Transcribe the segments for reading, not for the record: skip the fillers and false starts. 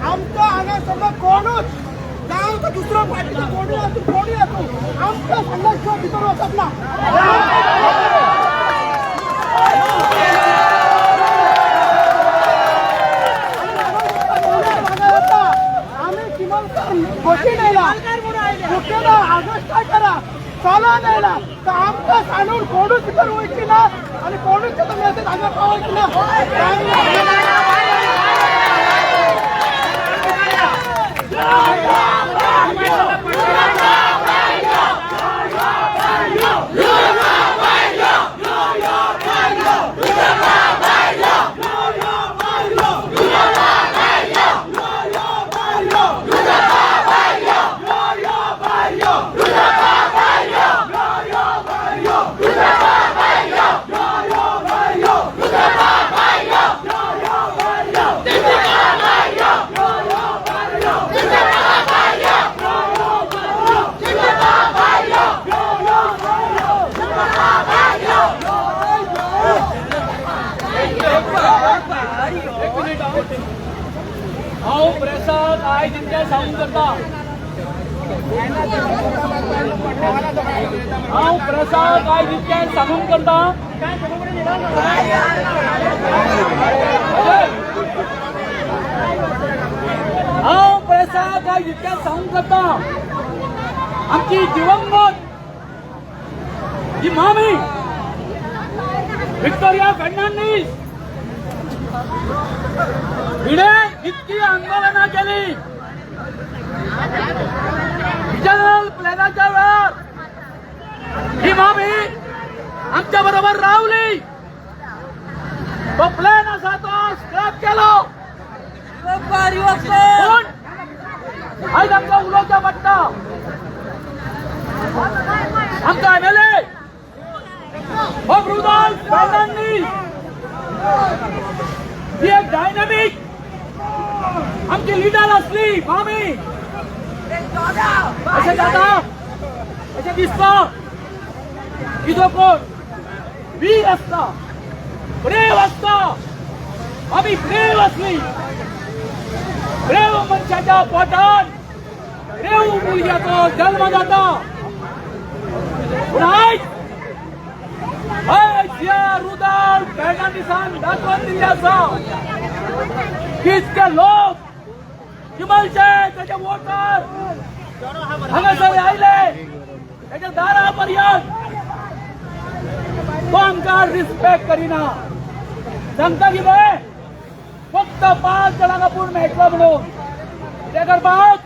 आमचो हांगा सगळो कोणूच जावं दुसरो पार्टीचो कोणूय आसूं कोणूय आसूं आमकां सांगल्याशिवाय भितर वचप ना. आमी चिमलकर बशीन आयला मुखेल आगस्टा करा चालून आयला तर आमकां सांडून कोणूच भितर वयची ना आनी कोणूच तेजो मेसेज हांगा पावयची ना. हांव प्रेसाक आयज इतलें सांगूंक करता, हांव प्रेसाक आयज इतलें सांगूंक करता, हांव प्रेसाक आयज इतलें सांगूंक करता, आमची दिवंगत ही मामी विक्टोरिया फर्नांडीस हिणे इतकी आंदोलनां केली, जनरल प्लॅनाच्या वेळार ही मामी आमच्या बरोबर रावली, तो प्लॅन आसा तो स्क्रॅप केलो. पूण आयज आमकां उलोवचें पडटा. आमकां एमएलए हो रुदोल्फ फर्नांडीस ही एक डायनामीक आमची लिडर आसली मामी. अशें जाता अशें दिसता की जो कोण वीर आसता ब्रेव आसता, आमी ब्रेव आसली. ब्रेव मनशाच्या पोटान ब्रेव भुरग्याचो जल्म जाता. पूण आयज आयज ह्या रुदोल्फ फर्नांडीसान दाखोवन दिल्लें आसा की इतके लोक चिमलचे तेजे वोटर हांगासर आयले तेच्या दारा पर्यंत तो आमकां रिस्पेक्ट करिना. सांगता कितें फक्त 5 जाणांक आपूण मेळटलो म्हणून कितें करपाक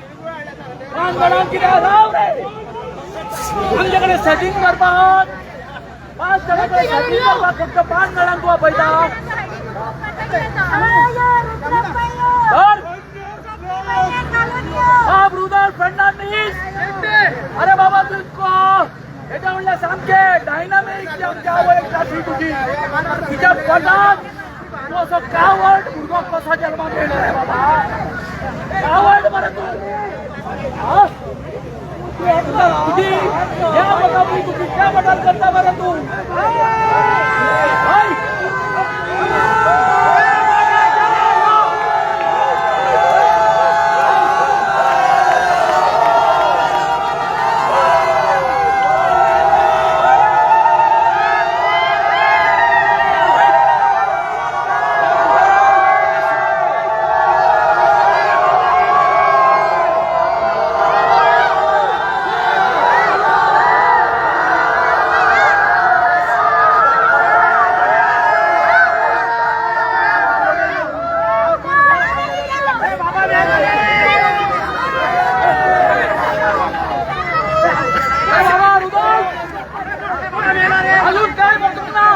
5 जाणांक कितें राव रे आमचे कडेन सेटींग करपाक 5 जाणां कडेन सेटींग करपाक फक्त 5 जाणांक तूं आपयता. तर बाब रुदोल्फ फर्नांडीस, अरे बाबा तूं इतको आसली तुजी. तुज्या पोटात तूं असो कावड भुरगो कसो जल्माक येयलो रे बाबा? कावड मरे तूं. हा? तुजी ह्या वटा तुजी त्या वटार करता मरे तूं. हय. ए बाबा रुदल, अजून काय करतो ना?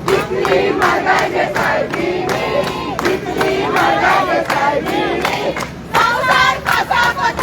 कितली म्हारगाय.